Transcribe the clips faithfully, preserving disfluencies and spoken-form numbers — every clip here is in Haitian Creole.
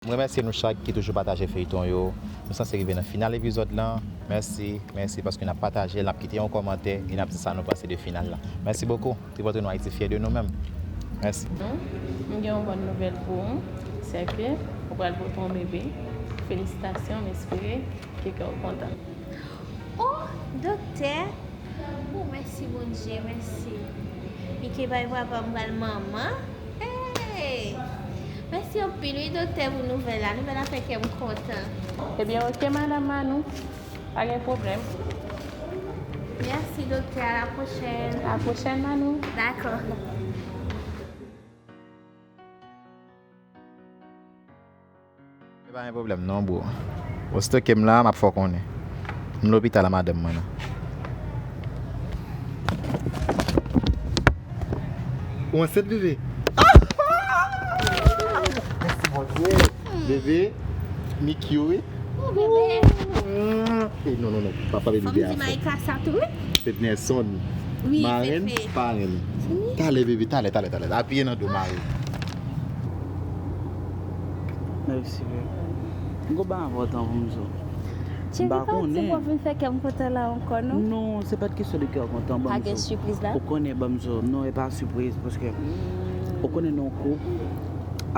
M remèsye nou chak ki toujou pataje feyton yo. Nou sanse rive nan final epizòd lan. Mèsi, mèsi paske n ap pataje l, n ap kite yon kòmantè e n ap di sa nou panse de final la. Mèsi bokou. Tripòtre nou Ayiti fyè de nou menm. Mèsi. M gen yon bòn nouvèl pou ou. Se ke ou pral pote yon bebe. Felisitasyon, m espere ke kè w kontan. Oh, doktè! Oh, mèsi Bondye, mèsi. Mike bay papa m pral manman. Hey! Mèsi anpil wi doktè pou nouvèl la. Nouvèl la fè kè m kontan. Ebyen, oke, madanm Manou. Pa gen pwoblèm. Mèsi doktè, a la pwochèn. A la pwochèn, Manou. Dakò. E pa gen pwoblèm non, bro. Osito ke m la, m ap fè w konnen. M lopital a madanm mwen nan. Ou ansent, bebe? Mèsi Bondye. Bebe, mi cute wi. Oh, bebe. Eh, non, non, non. Papa bebe a. Fò m di Maïka sa tou, wi. Fednerson. Wi, marenn, Fefe. Parenn. Wi. Talè, bebe, talè, talè, talè. Apiye nan do mari. Mèsi, bebe. M gon bagay enpòtan pou m di w. Cheri, pa di w vin fè kè m kontan la ankò, non? Non, se pa t kesyon de kè w kontan, ban m di w. Pa gen sipriz la? Ou konnen, ban m di w. Non, e pa sipriz, paske ou konnen nan yon koup,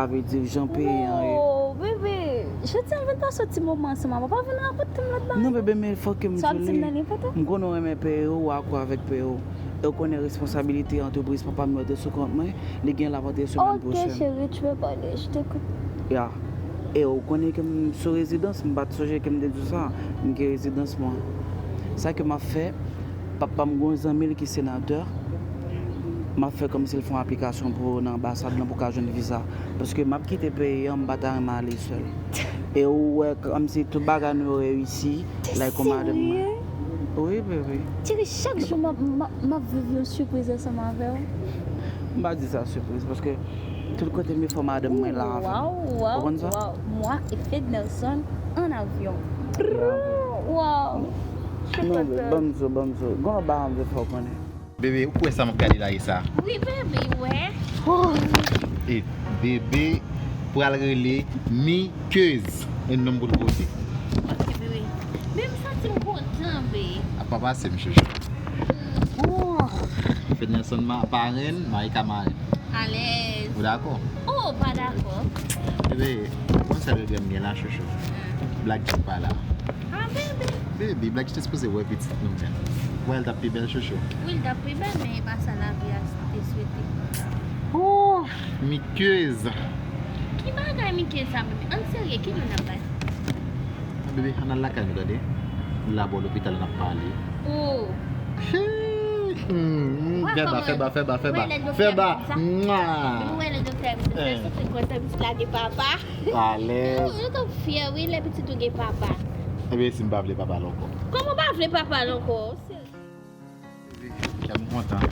avè di jan peyi an ye. Oh, bebe, jodi a m vin pase yon ti moman ansanm avè w. Pa vin rakonte m lòt bagay. Non, bebe, men fòk ke m di w li. Sa w ap di m nan li enpòtan? M konnen w renmen peyi w, w akò avèk peyi w. E w konnen responsabilite antrepriz papa m yo te sou kont mwen, li gen l ap antre semèn pwochèn. Ok, chérie, tu peux parler, je t'écoute. Ya. E w konnen ke m sou rezidans, m pa t sonje ke m te di w sa. M gen rezidans mwen. Sa ke m ap fè, papa m gen yon zanmi l ki senatè. M ap fè kòmsi l fè yon aplikasyon pou nan anbasad lan pou w ka jwenn viza. Paske m ap kite peyi an, m pa ta renmen ale sèl. E ou wè kòmsi tout bagay nou yo reyisi, like yon madanm mwen. Wi, baby. Cheri, chak jou m ap, m ap, m ap viv yon sipriz ansanm avè w. M pa di sa sipriz, paske tout kote m ye fò madanm mwen la avè m. Ou konn sa? Waw, waw, waw. Moi et Fednerson en avion. Waw. Non, ban m di w, ban m di w. Gon bagay m vle fè w konnen. Bebe, ou kwè sa m ap gade la e sa? Wi, bebe, wè. E bebe pral rele Mikez. E non m pou l pote. Ok, bebe. Bebe, m santi m kontan, be. Ap pa pase m, chouchou. Fednerson, ma, parenn, Maïka marenn. Alèz. Ou dakò? Oh, pa dakò. Bebe, ou konn sèl regrè m gen la, chouchou? Black Jeans pa la. Ah, bebe. Bebe, Black Jeans te sipoze wè pitit nou, men. Wè, l t ap pi bèl, chouchou. Wi, l t ap pi bèl, men e pa sa lavi a te swete. Oh, Mikez. Ki bagay Mikez sa, bebe? Ann serye, ki non n ap bay? Bebe, ann al lakay nou, tande. M la bò lopital, n ap pale. Oh. Fè ba, fè ba, fè ba, fè ba. Fè ba. Mwa. Ou wè lè doktè a vin fè soufri kontan, pitit la gen papa. Alèz. Yo, yo t ap fyè, wi, lè pitit ou gen papa. Ebyen, si m pa vle papa l ankò? Kòman w pa vle papa l ankò? Kè m kontan.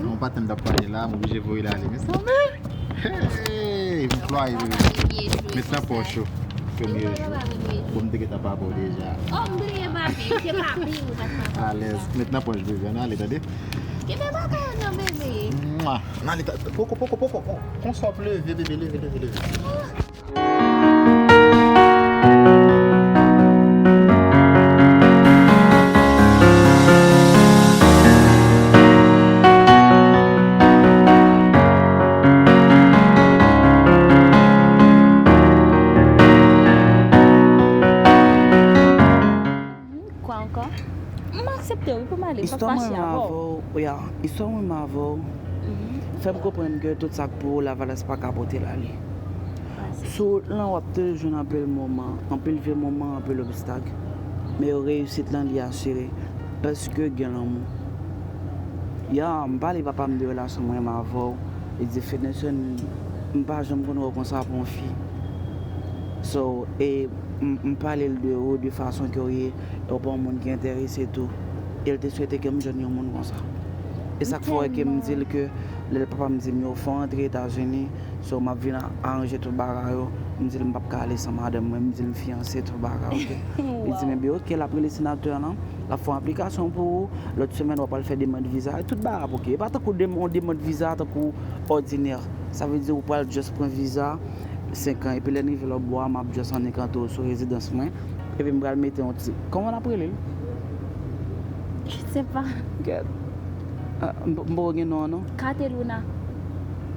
Yon patnè m t ap pale la, m oblije voye l ale. Mezanmi! Hey! M plwaye, bebe. Met nan pòch ou. Premye jou. Bon, m te gentan pa ba w deja. Oh, m bliye papi. Se papi ou pa t papa. Alèz. Met nan pòch, bebe. Ann ale, tande. Kenbe bagay yo nan, bebe. Mwa. Ann ale, ta-, poko, poko, poko, poko. Konsa w ap leve, bebe, leve, leve, leve. Kwa ankò? M aksepte wi pou m ale, m p ap fache avè w. Istwa mwen menm avè w, ya, istwa mwen menm avè w, fè m konprann ke tout sa k pou ou, Lavalas pa ka pote l ale. Sou wout lan, w ap toujou jwenn anpil moman, anpil vye moman, anpil obstak. Men reyisit lan, li asire, paske gen lanmou. Ya, m pale papa m de relasyon mwen menm avè w, li di, Fednerson, m pa janm konn wè w konsa pou yon fi. So, e m, m pale l de ou, de fason ke w ye, e w pa yon moun ki enterese tou. E l te swete ke m jwenn yon moun konsa. E sa k fè w wè ke m di l ke lè papa m di m yo fè w antre Etazini, so m ap vin a-, aranje tout bagay yo, m di l m p ap ka ale san madanm mwen, m di l m fiyanse tout bagay, oke? Li di m, ebyen, oke, l ap rele senatè lan, l ap fè yon aplikasyon pou ou, lòt semèn w ap al fè demann viza, e tout bagay ap oke. E pa tankou dem-, yon demann viza tankou òdinè. Sa vle di ou pral just pran viza, senk an, epi lè n rive lòtbò a, m ap just annik antre w sou rezidans mwen, epi m pral mete yon ti, kòman n ap rele l? Je sais pas. Gèt. Ah, m p- m poko gen non an non. Kateluna.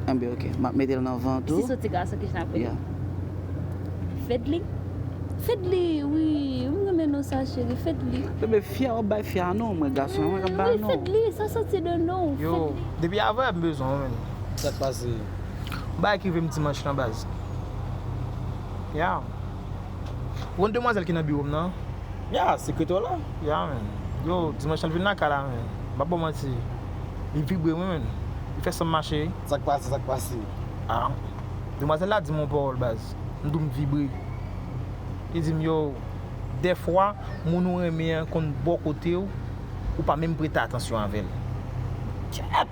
Enben, ok. M ap mete l nan van tou. Si se yon ti gason ki jan ap rele. Yeah. Fedly? Fedly, wi. M renmen non sa, cheri. Fedly. Bebe, fi a w ap bay fi a non, mwen gason an, mwen k ap bay Wi, non. Fedly, sa sòti de non. Yo, Fedly. Depi avè m bezwen w, menn. Sa k pase? Yon bagay ki rive m dimanch lan, baz. Ya. Ou konn demwazèl ki nan biwo m nan? Ya, sekretè w la. Ya, menn. Yo, dimanch lan l vin lakay la, menn. M p ap ba w manti. Li vibre, wi, menn. Li fè san m mache. Sa k pase, sa k pase? Ah. Demwazèl la di m yon pawòl, baz. M di w m vibre. Li di m, yo, dèfwa, moun ou renmen an konn bò kote w, ou pa menm prete atansyon avè l. Kèt!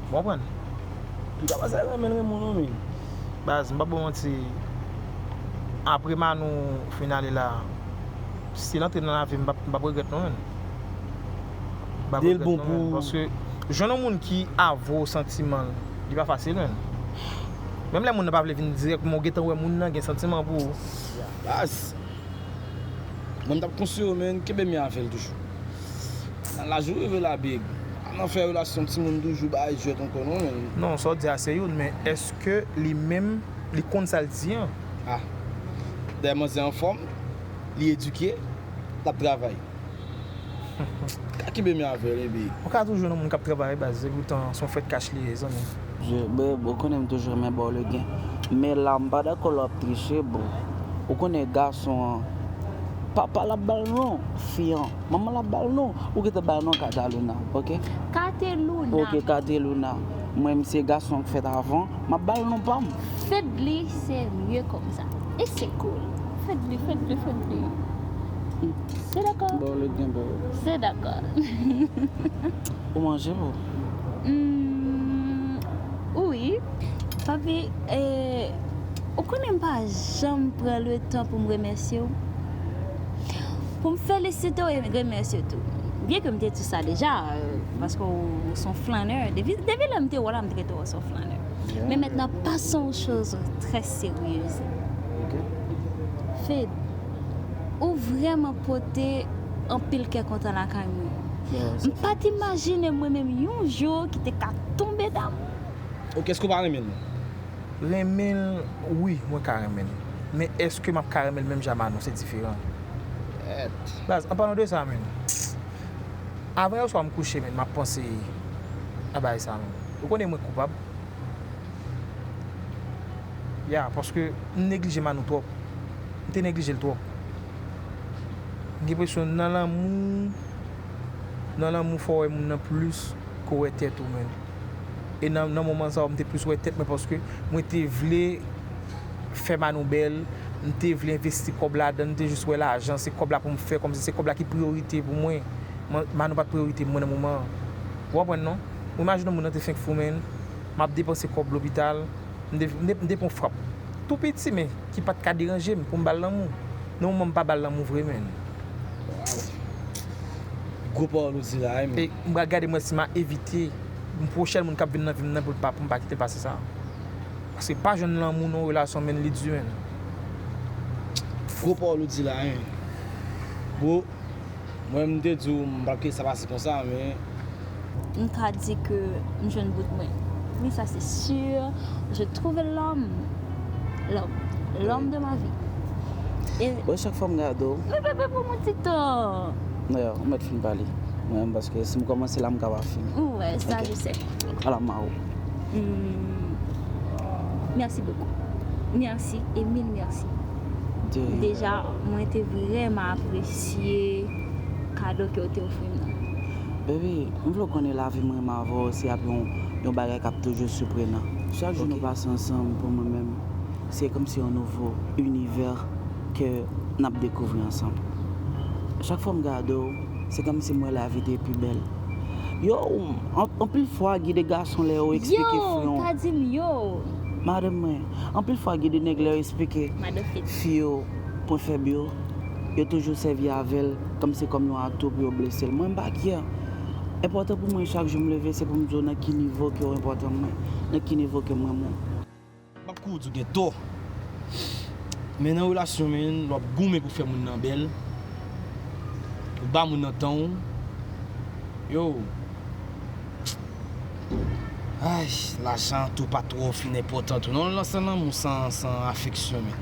Ou konprann? Li pa panse al renmen l renmen w non, men. Baz, m p ap ba w manti. Apre Manou fin ale la, si l antre nan lavi m, m p ap, m p ap regrèt non, menn. M p ap Dil regrèt bon non, menn. pou Paske jwenn yon moun ki avwe w santiman l, li pa fasil, menn. Menm lè moun nan pa vle vin dirèkteman, ou gentan wè moun nan gen santiman pou ou. Baz. Mwen m t ap konseye w, men kenbe men avè l toujou. Nan laj ou rive la, big. Pa nan fè relasyon timoun toujou bay jwèt ankò non, men. Non, sa w di a se youn, men èske li menm, li konn sa l di an? Ah. Dayè manzè anfòm, li edike, l ap travay. Ka kenbe men avè l, big. Ou ka toujou jwenn yon moun k ap travay, baz, e poutan se yon fèt kach li ye, zanmi. Je, bro, ou konnen m toujou renmen ba w legen. Men la, m pa dakò lè w ap triche, bro. Ou konnen gason an, papa l ap ba l non, fi an, manman l ap ba l non, ou gentan ba l non Kateluna, ok? Kateluna. Ok, Kateluna. Mwen, m se gason k fèt avan, m ap ba l non pa m. Fedly, c'est mieux comme ça. Et c'est cool. Fedly, Fedly, Fedly. C'est d'accord. Ba w legen, bro. C'est d'accord. Ou manje, bro? Hmm, wi. Papi, eh, ou konnen m pa janm pran le tan pou m remèsye w. Pou m felisite w e remèsye w tou. Byen ke m te di sa deja, euh, paske w, w se yon flannè. Depi, depi lè m te wè w la, m te rete wè w se yon flannè. Men mentnan, passons aux choses très sérieuses. Fed, ou vrèman pote anpil kè kontan lakay mwen. M pa t imajine mwen menm yon jou ki te ka tonbe damou. Ok, èske w pa renmen l? Renmen l, wi, mwen ka renmen l. Men èske m ap ka renmen l menm jan Manou? Se diferan. Baz, an palan de sa, menn. Avan yè swa m kouche, menn, m ap panse a bagay sa, menn. Ou konnen mwen koupab. Ya, paske m neglije Manou twòp. M te neglije l twòp. M gen enpresyon nan lanmou, nan lanmou fò w wè moun nan plis ke w wè tèt ou, menn. E nan, nan moman sa yo, m te plis wè tèt mwen paske mwen te vle fè Manou bèl, m te vle envesti kòb ladan l, m te jis wè lajan, se kòb la pou m fè, kòmsi se kòb la ki priyorite pou mwen. Mwen, Manou pa t priyorite mwen nan moman an. Ou konprann non? Ou imajine moun nan te fenk fou, menn, m ap depanse kòb lopital, m te, m te, m te pran frap. Tou piti, men ki pa t ka deranje m pou m ba l lanmou. Nan moman m pa ba l lanmou vre, menn. Gwo pawòl ou di la, wi, men. E m pral gade mwen si m a evite yon pwochèn moun k ap vin nan vi m nan pou l pa, pou m pa kite l pase sa. Paske pa jwenn lanmou nan yon relasyon, menn, li di, menn. Gwo pawòl ou di la, wi. Bro, mwen m te di w m pa kite sa pase konsa, men M ka di ke m jwenn bout mwen. Wi, sa se sur. Je trouve l'homme. L'homme. L'homme de ma vie. E Bon, chak fwa m gade w, men bebe pou mwen ti tan. Non, ou mèt fin pale. Mwen menm, paske si m kòmanse la, m ka pa fini. Ouais, ça Ok. Je sais. Ala ma ou. Hmm. Merci beaucoup. Merci et mille merci. Deja, mwen te vrèman apresye kado ke w te ofri m nan. Baby, m vle w konnen lavi mwen menm avè w se ap yon, yon bagay k ap toujou siprenan. Chak jou nou pase ansanm, pou mwen menm, se kòmsi yon nouvo inivè ke n ap dekouvri ansanm. Chak fwa m gade w, se kòmsi m wè lavi te pi bèl. Yo, an- anpil fwa, gen de gason lè yo eksplike Yo, fi yo. Pa di m yo. Madanm mwen, anpil fwa, gen de nèg lè yo eksplike Madan Fit. fi yo pwen fèb yo, yo toujou sèvi avè l kòm se kòm yon ato pou yo blese l. Mwen, m pa kè. Enpòtan pou mwen, chak jou m leve, se pou m di w nan ki nivo ke w enpòtan mwen, nan ki nivo ke m renmen w. M ap kouri di w gen tò. Men nan relasyon, men, lè w ap goumen pou fè moun nan bèl, ou ba moun nan tan w, yo, ay, lajan tou pa twò fin enpòtan tou. Non, lanse lanmou san, san afeksyon, men.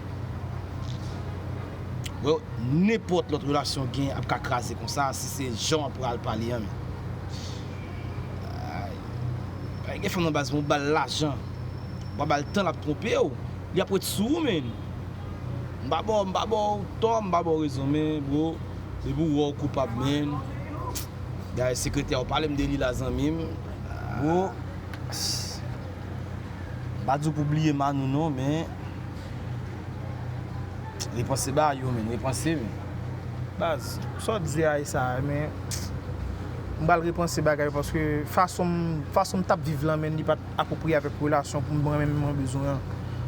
Yo, nenpòt lòt relasyon w gen ap ka kraze konsa, si se jan w ap pral pale an, men. Ay, ay, gen fanm nan baz, mwen ba l lajan. Mwen ba l tan, l ap twonpe w. Li ap ret sou ou, men. M pa ba w, m pa ba w tò, m pa ba w rezon, men, bro, depi w wè w koupab, men. Gade sekretè w, pale m de li la, zanmi m. Bro, m pa di w pou bliye Manou, non, men repanse bagay yo, men, repanse, men. Baz, sa w di a e sa, men m pral repanse bagay yo, paske fason m, fason m t ap viv lan, men, li pa t apwopriye avèk relasyon pou mwen menm mwen bezwen an.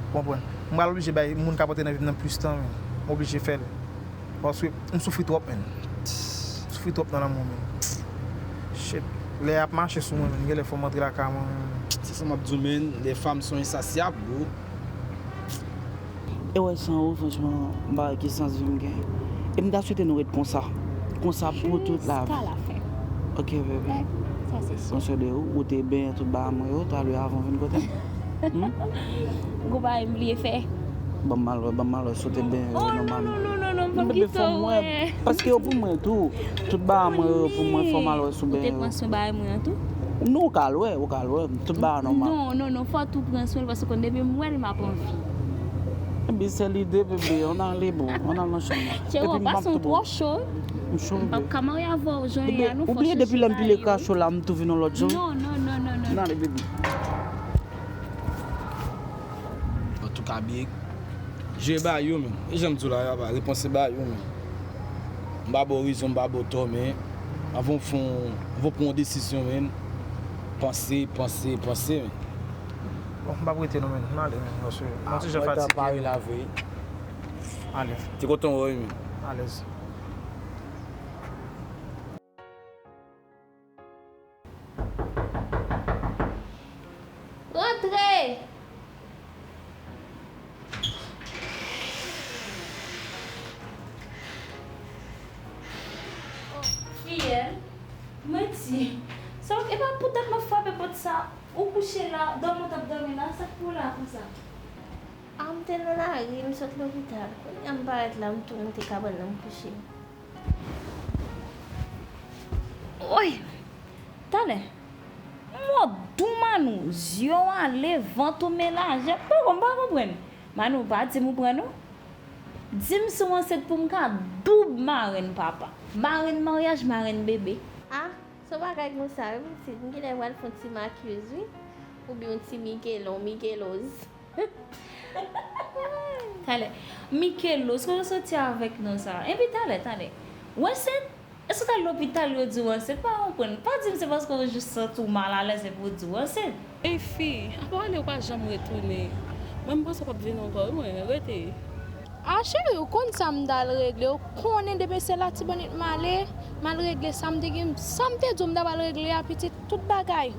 Ou konprann? M pral oblije bay moun k ap antre nan vi m nan plis tan, men. M oblije fè l. Paske m soufri twòp, men. M soufri twòp nan lanmou, men. Shit. Lè y ap mache sou mwen, men, genlè fò m antre lakay mwen, men. Se sa m ap di w, men. Les femmes sont insatiables, bro. E wè, san ou, franchman, m pa wè ki sans vi m gen. E m ta swete nou ret konsa. Konsa pou tout lavi. Jiska lafen. Ok, bebe. Sa se sou. Konsa de ou, ou te benyen tout bagay mwen yo, talè avan w vin kote m. Hmm? Gwo bagay m bliye fè. Ban m al wè, ban m al wè si w te benyen yo nòmalman. Oh, non, non, non, non, non, m p ap kite w wè. Paske yo pou mwen tou. Tout bagay mwen yo pou mwen, fò m al wè si w benyen yo. Ou te pran swen bagay mwen an tou? Non, ou ka al wè, ou ka al wè. Tout bagay nòmal. Non, non, non, fò w tou pran swen l, paske w konn depi m wè l, m ap anvi. Ebyen, se lide, bebe, ann ale, bon, ann al nan chanm nan. Cheri, w ap pase w twò cho, wi. M cho, bebe. M p ap ka marye avè w, jan w ye a, non, fò w chanje bagay yo, wi. Ou bliye depi lè m pile kracho la, m tou vin yon lòt jan. Non, non, non, non, non, non. Ann ale, bebe. Antouka, big. Jere bagay yo, men. E jan m di w la, repanse bagay yo, men. M pa ba w rezon, m pa ba w tò, men anvan w fè yon, anvan w pran yon desizyon, men, panse, panse, panse, men. Bon, m p ap rete non, men. M ale, men, paske m yon ti jan fatige. Ale. Te kontan wè w, men. Alèz. Rantre! Oh, fiyèl, mwen di, sa, e pa poutèt mwen frape pòt sa, ou kouche la, dòmi w t ap dòmi la, sa k pou w la konsa? A, m te nan lari, m sot lopital. Kounye a m parèt la, m tou moute kabann nan, m kouche. Woy! Talè. Mò dou Manou, zye w ale, vant ou melaje. Poko, m pa konprann. Manou, pa di m ou pran non. Di m si w ansent pou m ka doub marenn papa. Marenn maryaj, marenn bebe. A, se yon bagay konsa, wi, pitit. M genlè pral fè yon ti makyèz, wi. Oubyen yon ti Mikelon, Mikeloz. Talè. Mikeloz, kote w soti avèk non sa? Epi talè, talè. Ou ansent? Èske w t al lopital, yo di w ansent? Pa konprann. Pa di m se paske w jis santi w malalèz epi w di w ansent. Ey fi, apa w ale ou pa janm retounen? Mwen m panse w p ap vin ankò wi mwen, rete. A cheri, ou konn sa m t al regle, ou konnen depi se Latibonit m ale, m al regle sa m te gen, sa m te di w m ta pral regle a pitit, tout bagay.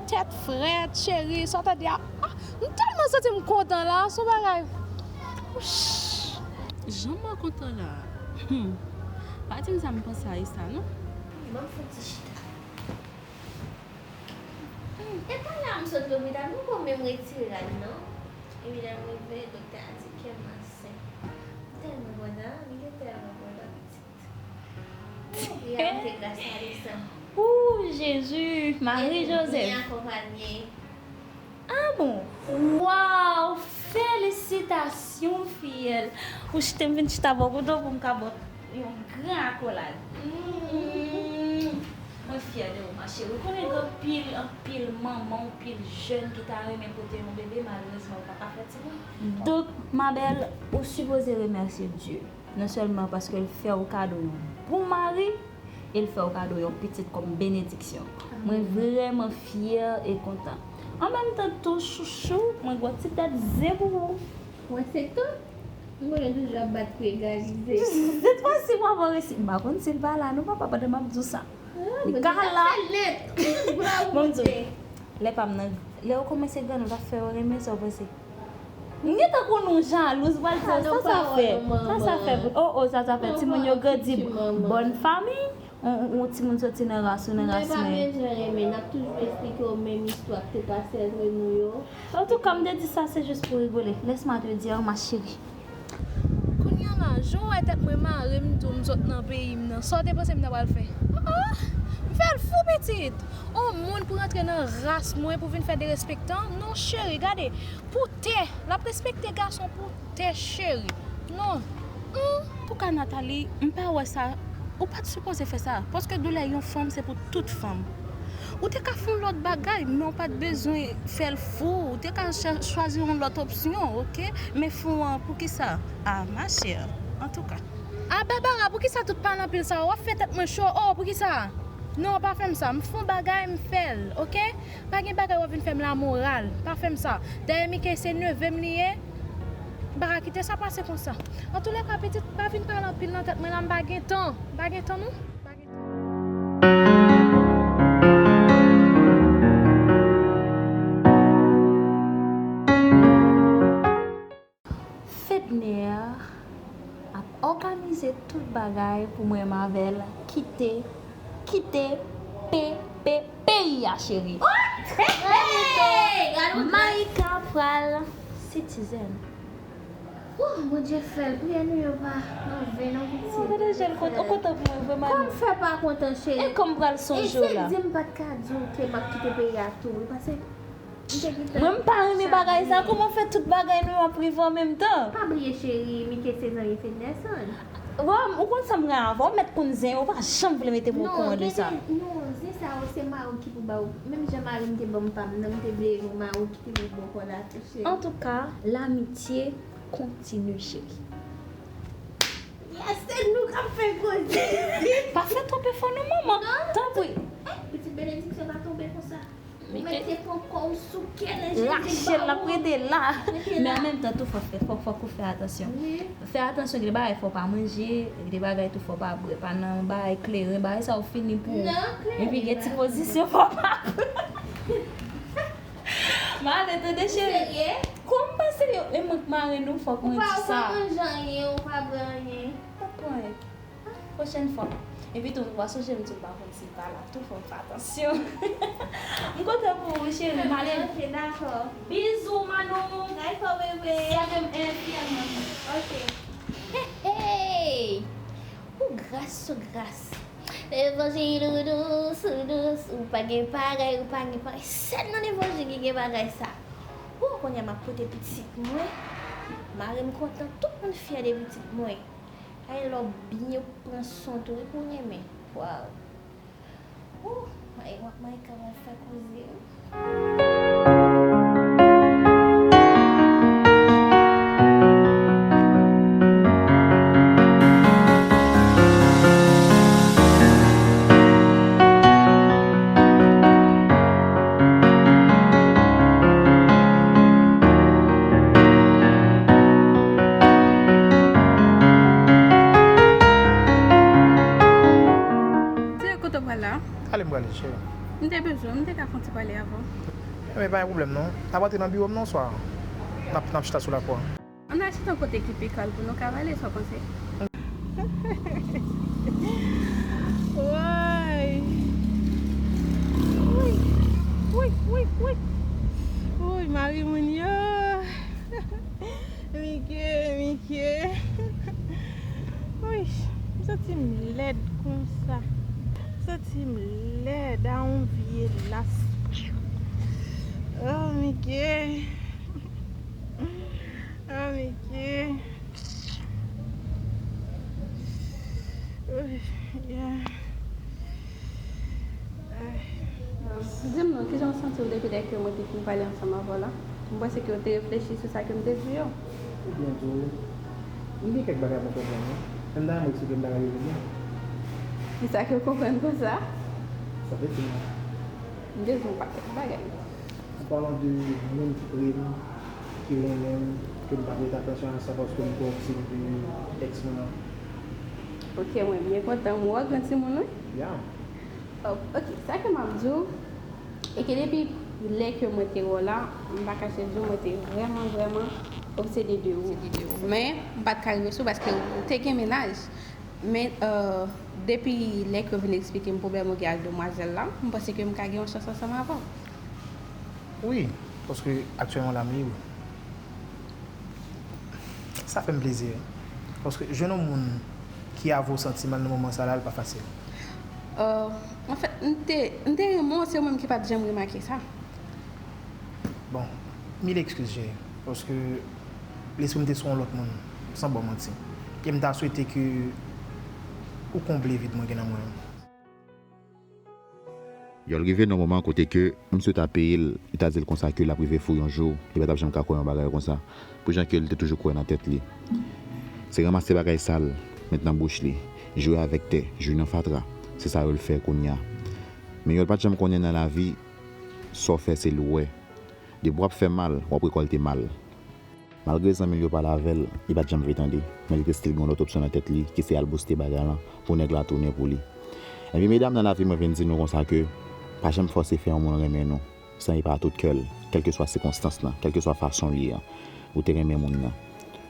Tèt frèt, cheri, sa w tande a, a, m tèlman santi m kontan la, se yon bagay. Wouch. Jan mwen kontan la. Hmm. Pa di m sa m panse a Issa non. Ban m fè yon ti chita. Hmm, e pa la m sot lopital, m poko menm retire rad non. Epi lè m rive, doktè a di kè m ansent. M tèlman kontan, m te tèlman kontan pitit. Mwen te gras a li sa. Ooh, Jezi, Mari Jozèf. Epi byen akonpanye. Ah bon? Waw! Felisitasyon, fiyèl! Ou chita, m vin chita bò kote w pou m ka ba w yon gran akolad. Mm. Mwen fyè de ou, ma chérie. Ou konnen gen anpil, anpil manman, anpil jèn ki ta renmen pote yon bebe, malerezman, yo pa ka fè timoun. Donk, ma belle, ou sipoze remèsye Dye. Non sèlman paske l fè w kado yon bon mari, e l fè w kado yon pitit kòm benediksyon. Mwen vrèman fyè e kontan. An menm tan tou, chouchou, mwen gen yon ti dat zen pou ou. Mwen se tou. M konnen toujou ap bat pou egalize. Sèt fwa si w ap resi. M pa konn si l pa la, non, papa, pandan m ap di w sa. Li ka la. Bon, m di w, lè pa m nan, lè w kòmanse grandi, w t ap fè yo renmen sa w panse. M gentan konn ou jalouz, pral di sa sa fè. Sa sa fè. Oh, oh, sa sa fè. Timoun yo grandi bòn fanmi. On, on, on timoun soti nan ras ou nan ras mwen. Men pa bezwen renmen, n ap toujou eksplike w menm istwa k te pase antre nou yo. Antouka, m te di sa, se jis pou rigole. Laisse-moi te dire, ma chérie. Kounye a la, jan w wè tèt mwen mare, m di w m sot nan peyi m nan. Sa w te panse m ta pral fè? Ah, ah, m fè l fou, pitit. On moun pou rantre nan ras mwen, pou vin fè derespektan? Non, cheri, gade. Pou tè, l ap respekte gason pou tè, cheri. Non. Hmm. Antouka, Nathalie, m pa wè sa. Ou pa t sipoze fè sa. Paske doulè yon fanm, se pou tout fanm. Ou te ka fè yon lòt bagay, men w pa t bezwen fè l fou. Ou te ka cha-, chwazi yon lòt opsyon, oke? Men fou an, poukisa? Ah, ma chère, antouka. Ah, Barbara, poukisa tout pale anpil sa? W ap fè tèt mwen cho. Oh, poukisa? Non, pa fè m sa. M fè yon bagay, m fè l, oke? Pa gen bagay w ap vin fè m lamoral. Pa fè m sa. Dayè, Mickey se neve m li ye. M pa ka kite sa pase konsa. Antoulèka, pitit, pa vin pale anpil nan tèt mwen la, m pa gen tan. M pa gen tan, non. M pa gen tan. Fedner ap òganize tout bagay pou mwen m avè l kite, kite pe, pe, peyi a, cheri. Hey! Gade yon Maïka pral citizen. Oh, Bondye fè l, priyè nou yo pa an ven non, pitit. Oh, gade jan l kontan, ou kontan pou mwen vrèman. Kòm fè pa kontan, cheri. E kòm pral sonje w la. E se di m pa t ka di w ke m ap kite peyi a tou, wi, paske Mwen m pa renmen bagay sa. Kòman w fè tout bagay nou yo ap rive an menm tan? Pa bliye, cheri, Mickey se zanmi Fednerson. Bon, ou konn sa m gen avè w, ou mèt konn zen, ou pa janm vle mete bokon an de sa. Non, zen sa yo, se mari w ki pou ba w. Menm jan mari m te ban m pa m nan, m te vle yon mari ki te pou bon kò la tou, cheri. Antouka, l'amitié continue, cheri. Yes, se nou k ap fè koze. Pa fè twòp efò non, manman. Tanpri. Eh, pitit benediksyon pa tonbe konsa. Ou mete pran kò w sou kè lè Jezi ba w. Lache l, l ap rete la. Men an menm tan tou, fòk, fòk, fòk ou fè atansyon. Fè atansyon, gen de bagay fò w pa manje, gen de bagay tou fò w pa bwè, pa nan bagay kleren, bagay sa yo fini pou ou. Epi gen ti pozisyon fò w pa pran. M ale tande, cheri. Ou serye? Kòman m pa serye? E mwen k marenn ou, fòk mwen di sa. Ou pa, ou pa manje anyen, ou pa bwè anyen. Pa pran anyen. Pwochèn fwa. Epi tou, m pa sonje m di m pa konn si m pa la tou, fò m fè atansyon. M kontan pou ou, wi, cheri, m ale. Ok, dakò. Bizou, Manou. Dakò, bebe. Sèvi m enfyèlman. Ok. Hey, hey! Ou gras sou gras. Levanjil ou dous, ou dous, ou pa gen parèy, ou pa gen parèy. Sèl nan levanjil ki gen bagay sa. Ou konnen m ap pote pitit mwen. Mari m kontan, tout moun fyè de pitit mwen. Ay lè w byen pran swen tou wi pou renmen. Waw. Ou, ay w ap may ka w ap fè koze wi. Kote w pral la? Ale m prale, cheri. M te bezwen w, m te ka fè yon ti pale avè w. Enben, pa gen pwoblèm non. N ap antre nan biwo m nan oswa n ap, n ap chita sou lakou a? Ann al chita yon kote ki pi kalm pou nou ka pale, sa w panse? Woy! Woy! Woy, woy, woy! Woy, mari moun yo! Mike, Mike. Wi, m santi m lèd konsa. M santi m lèd a yon vye las. Oh, Mike. Oh, Mike. Ui, yeah. Di m non, kijan w santi w depi lè ke mwen te fin pale ansanm avè w la? M panse ke w te reflechi sou sa ke m te di yo. Ebyen, Joe, m gen kèk bagay mwen konprann, wi. Menm dayè, mwen eksplike m ta ka rive byen. Kisa ke w konprann konsa? Sa vle di, non. M te di yon pakèt bagay. An palan de moun ki pre m, ki renmen m, ke m pa prete atansyon a sa paske m twò okip de èks mwen an. Ok, mwen byen kontan m wè w gran timoun, wi. Ya. Oh, ok, sa ke m ap di w, e ke depi lè ke mwen te wè w la, m pa kache di w, mwen te vrèman, vrèman Obsede de ou. Men, m pa t ka rive sou paske ou te gen mennaj. Men, euh, depi lè ke w vin eksplike m pwoblèm ou gen ak demwazèl la, m panse ke m ka gen yon chans ansanm avè w. Wi, paske aktyèlman la m lib. Sa fè m plezi, wi. Paske jwenn yon moun ki avè w santi mal nan moman sa la, l pa fasil. Euh, anfèt, m te, m te renmen w, se ou menm ki pa t janm remake sa. Bon, mil ekskiz, cheri, paske lespri m te sou yon lòt moun, san ba w manti. E m ta swete ke ou konble vid mwen gen nan mwen an. Yòl rive nan yon moman kote ke m sot ap peye l, li ta di l konsa ke l ap rive fou yon jou, li pa t ap janm ka kwè yon bagay konsa, pou jan ke l te toujou kwè nan tèt li. Se ranmase bagay sal, met nan bouch li, jwe avèk tè, jwe nan fatra, se sa yo l fè kounye a. Men Yòl pa t janm konnen nan lavi, sa w fè se li w wè. Depi w ap fè mal, w ap rekòlte mal. Malgre zanmi l yo pale avè l, li pa t janm vle tande, men li te still gen yon lòt opsyon nan tèt li ki se al bouste bagay lan pou nèg la tounen pou li. Ebyen medam, nan lavi mwen vin di nou konsa ke pa janm fòse fè yon moun renmen nou san e pa tout kè l, kèlkeswa sikonstans lan, kèlkeswa fason l ye an, ou te renmen moun nan.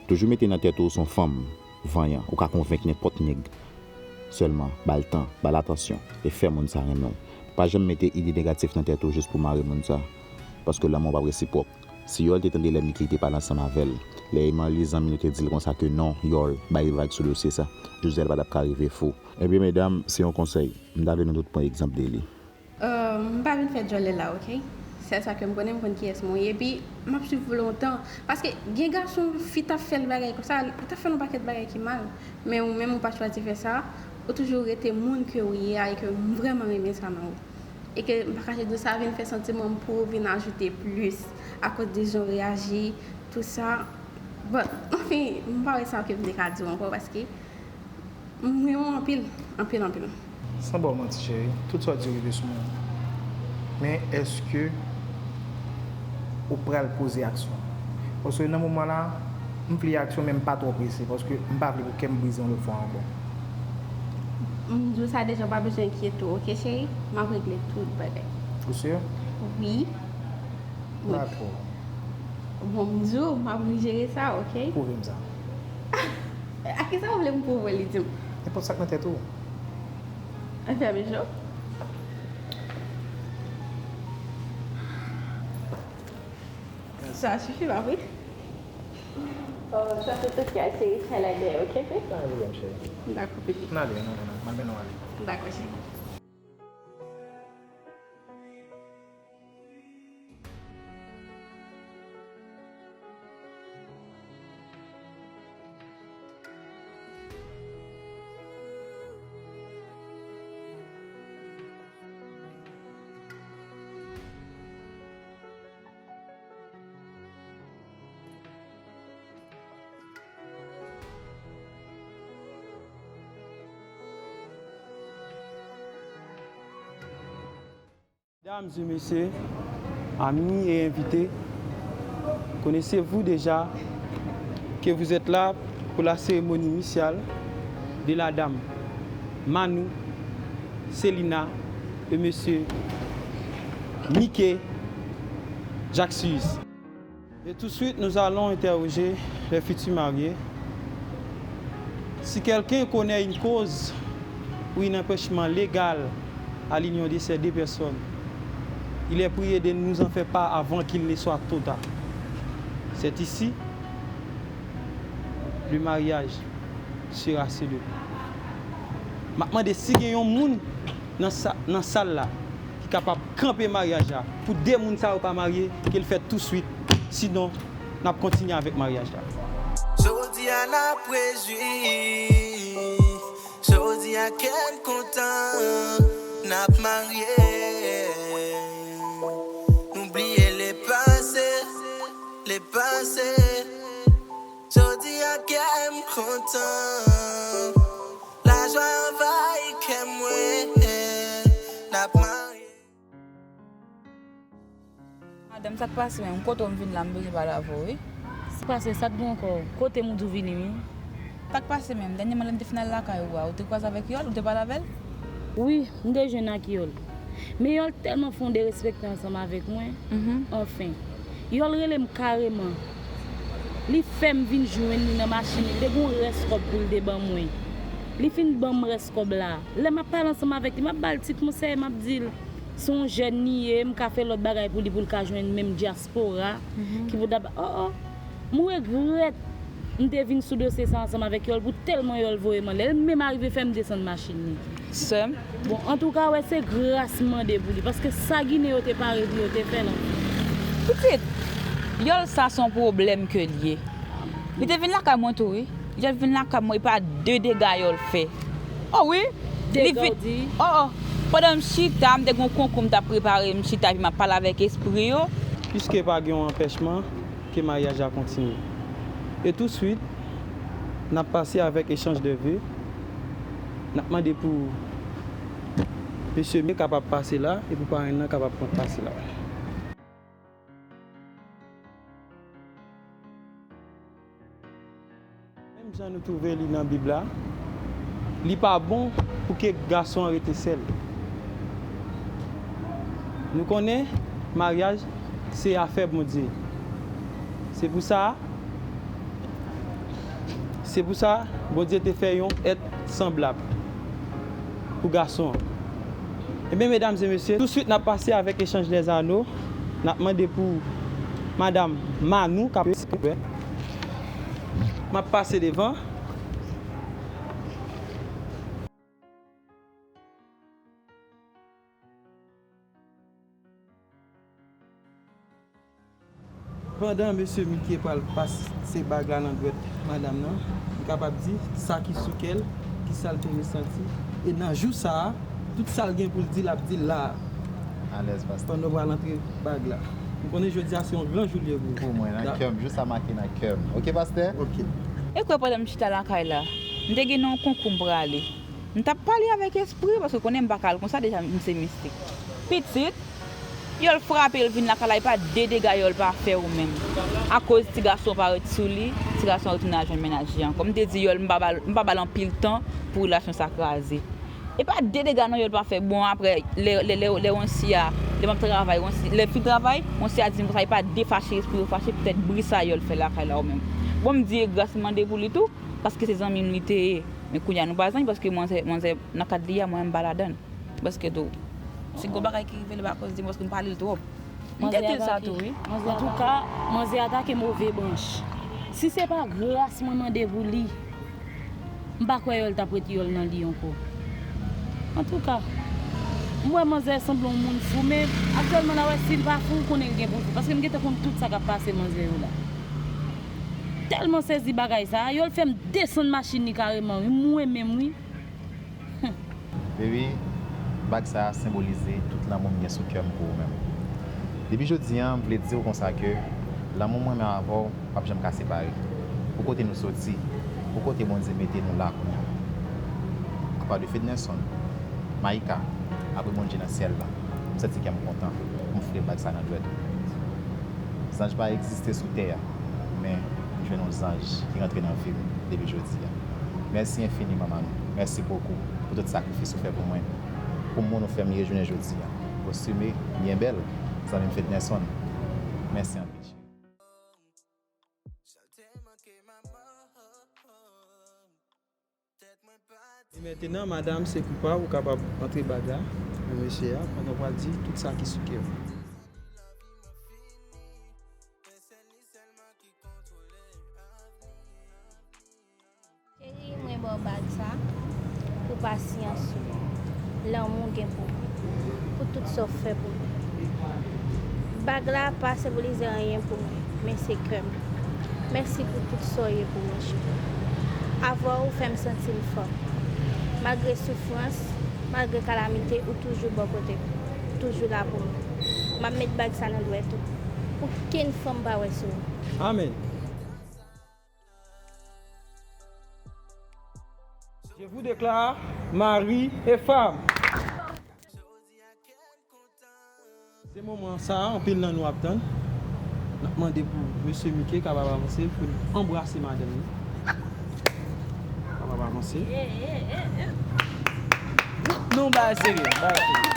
Toujou mete nan tèt ou w se yon fanm vanyan, ou ka konvenk nenpòt nèg. Sèlman, ba l tan, ba l atansyon, e fè moun sa renmen w. Pa janm mete ide negatif nan tèt ou jis pou mare moun sa, paske lanmou p ap resipwòk. Si Yòl te tande lè Mickey te pale ansanm avè l, lè Emanli zanmi nou te di l konsa ke non, Yòl, bay vag sou dosye sa, Jozèl pa t ap ka rive fou. Ebyen medam, se yon konsèy, m ta vle nou tout pran egzanp de li. Euh, m pa vin fè djòlè la, oke? Sèl sa ke m konnen, m konn kiyès mwen ye, epi m ap swiv ou lontan. Paske gen gason, fi t ap fè l bagay konsa, ou t ap fè l yon pakèt bagay ki mal. Men ou menm, ou pa chwazi fè sa, ou toujou rete moun ke ou ye a, e ke m vrèman renmen sa nan ou. E ke m pa kache di w sa vin fè santiman m pou ou vin ajoute plis, akoz de jan w reyaji, tou sa. Bon, anfen, m pa wè sa ke m te ka di w ankò, paske m renmen w anpil, anpil, anpil. San ba w manti, cheri, tout sa w di rive sou mwen. Men èske ou pral poze aksyon? Paske nan moman la, m vle aksyon, men m pa twò prese, paske m pa vle pou kè m brize yon lòt fwa ankò. M di w sa deja, w pa bezwen enkyete w, oke, cheri? M ap regle tout bagay. Ou si? Wi. Wi. Dakò. Bon, m di w, m ap jere sa, oke? Pwouve m sa. A kisa w vle m pwouve w li, di m? Nenpòt sa k nan tèt ou. Fèmen je w. Sa sifi, pa vre? Oh, sa se tout kè, cheri, chay la dèyè, oke, babe? Pa gen pwoblèm, cheri. Dakò, pitit. N ale, n ale, n ale. M al mennen w ale. Dakò, cheri. Mesdames et messieurs, amis et invités, connaissez-vous déjà que vous êtes là pour la cérémonie nuptiale de la dame Manou, Célina et monsieur Mickey Jacques Suisse. Et tout de suite, nous allons interroger les futurs mariés. Si quelqu'un connaît une cause ou un empêchement légal à l'union de ces deux personnes, il est prié de nous en faire part avant qu'il ne soit trop tard. C'est ici le mariage sera célébré. M ap mande si gen yon moun nan sa, nan sal la ki kapab kanpe maryaj la. Pou de moun sa yo pa marye, ke l fèt touswit. Sinon, n ap kontinye avèk maryaj la. Jodi a n ap rejwi. Jodi a kè m kontan. N ap marye. Nou bliye lepase, lepase. Jodi a kè m kontan. Lajwa anvayi kè mwen, n ap marye. Madanm, sa k pase menm? Kote w m vin la, m bezwen pale avè w, wi. Sa k pase? Sa k gen ankò? Kote m ou di w vini menm? Sa k pase menm? Dènyèman, lè m te fin al lakay ou a, ou te kwaze avèk Yòl, ou te pale avè l? Wi, m te jwenn ak Yòl. Men Yòl tèlman fè yon derespekte ansanm avèk mwen. Anfen, Yòl rele m kareman. Li fè m vin jwenn li nan machin li. Li te gen yon rès kòb pou l te ban mwen. Li fin ban m rès kòb la. Lè m ap pale ansanm avèk li, m ap ba l ti konsèy, m ap di l, se yon jèn li ye, m ka fè lòt bagay pou li, pou l ka jwenn menm dyaspora ki pou ta ba, oh, oh. M regrèt m te vin sou dosye sa ansanm avèk Yòl pou tèlman Yòl voye m anlè. L menm arive fè m desann machin li. Sè m. Bon, antouka, wè, se gras m mande pou li, paske sa Ginen yo te pare pou yo te fè l anfen. Pitit, Yòl sa se yon pwoblèm ke l ye. Li te vin lakay mwen tou, wi. Li te vin lakay mwen, e pa de dega Yòl fè. Oh wi. Li vin, oh, oh. Pandan m chita, m te gen yon konkou m t ap prepare, m chita epi m ap pale avèk espri yo. Piske pa gen yon anpèchman, ke maryaj la kontinye. E touswit, n ap pase avèk echanj de ve. N ap mande pou mesye Mike kapab pase la e pou parenn nan kapab pran pase la. Menm jan nou twouve li nan Bib la, li pa bon pou ke gason an rete sèl. Nou konnen maryaj se afè Bondye. Se pou sa, se pou sa Bondye te fè yon èt sanblab pou gason an. Ebyen, medam e mesye, touswit n ap pase avèk echanj dèzano. N ap mande pou madanm Manou k ap, silvouplè. M ap pase devan. Pandan mesye Mike pral pase bag la nan dwèt madanm nan, li kapab di sa ki sou kè l, ki sa l te resanti. E nan jou sa a, tout sa l gen pou l di, l ap di l la a. Alèz, pastè. Pandan w pral antre bag la. M konnen jodi a se yon gran jou l ye pou ou. Pou mwen, nan kè m, jou sa make nan kè m. Oke, pastè? Oke. E kwè pandan m chita lakay la, m te gen nan yon konkou m prale. M t ap pale avèk espri, paske konnen m pa ka al konsa, deja m se mistik. Pitit, Yòl frape l vin lakay la, e pa de dega Yòl pa fè ou menm. Akoz ti gason pa ret sou li, ti gason an retounen al jwenn mennaj li ankò. M te di Yòl, m pa ba l, m pa ba l anpil tan pou relasyon sa kraze. E pa de dega non Yòl pa fè. Bon, apre, lè, lè, lè, lè Wansi a, lè m ap travay, Wansi, lè l fin travay, Wansi a di m konsa, e pa de fache espri yo fache, poutèt bri sa Yòl fè lakay la ou menm. Bon, m di e gras m mande pou li tou, paske se zanmi m li te ye. Men kounye a nou pa zanmi, paske manzè, manzè nan kad li a, mwen menm m pa ladann. Paske tou, si gon bagay ki rive li pa koz di m, paske m pale l twòp. M te di l sa tou, wi. Antouka, manzè atake move branch. Si se pa gras mwen mande pou li, m pa kwè Yòl t ap ret Yòl nan li ankò. Antouka, m wè manzè sanble yon moun fou, men aktyèlman la, wè, si l pa fou, ou konnen l gen pou l fou. Paske m gentan konn tout sa k ap pase manzè yo la. Tèlman sezi bagay sa, Yòl fè m desann machin li kareman, wi, mwen menm, wi. Baby, bag sa a senbolize tout lanmou m gen sou kè m pou ou menm. Depi jodi a, m vle di w konsa ke lanmou mwen menm avè w p ap janm ka separe. Pou kote nou soti, pou kote Bondye mete nou la kounye a. Apa de Fednerson, Maïka, apre Bondye nan syèl la, m santi kè m kontan pou m ofri bag sa nan dwèt ou. Zanj pa egziste sou tè a, men m jwenn yon zanj ki rantre nan vi m depi jodi a. Mèsi enfiniman, Manou. Mèsi bokou pou tout sakrifis ou fè pou mwen. Pou moun ou fè m ye jounen jodi a. Kostime byen bèl, zanmi m Fednerson. Mèsi anpil, cheri. E mentnan, madanm, se pou pa w, ou kapab antre bag la nan mesye a, pandan w pral di tout sa ki sou kè w. Cheri, mwen ba w bag sa pou pasyans ou, lanmou w gen pou mwen, pou tout sa w fè pou mwen. Bag la pa senbolize anyen pou mwen, men se kè m. Mèsi pou tout sa w ye pou mwen, cheri. Avè w, ou fè m santi m fò. Malgre soufrans, malgre kalamite, ou toujou bò kote m, toujou la pou mwen. M ap met bag sa nan dwèt ou. Okenn fanm pa wè sou ou. Amèn. Je vous déclare mari et femme. Se moman sa a, anpil nan nou ap tann. N ap mande pou mesye Mike kapab avanse pou l anbrase madanm li. Kapab avanse. Non, bagay serye, bagay serye.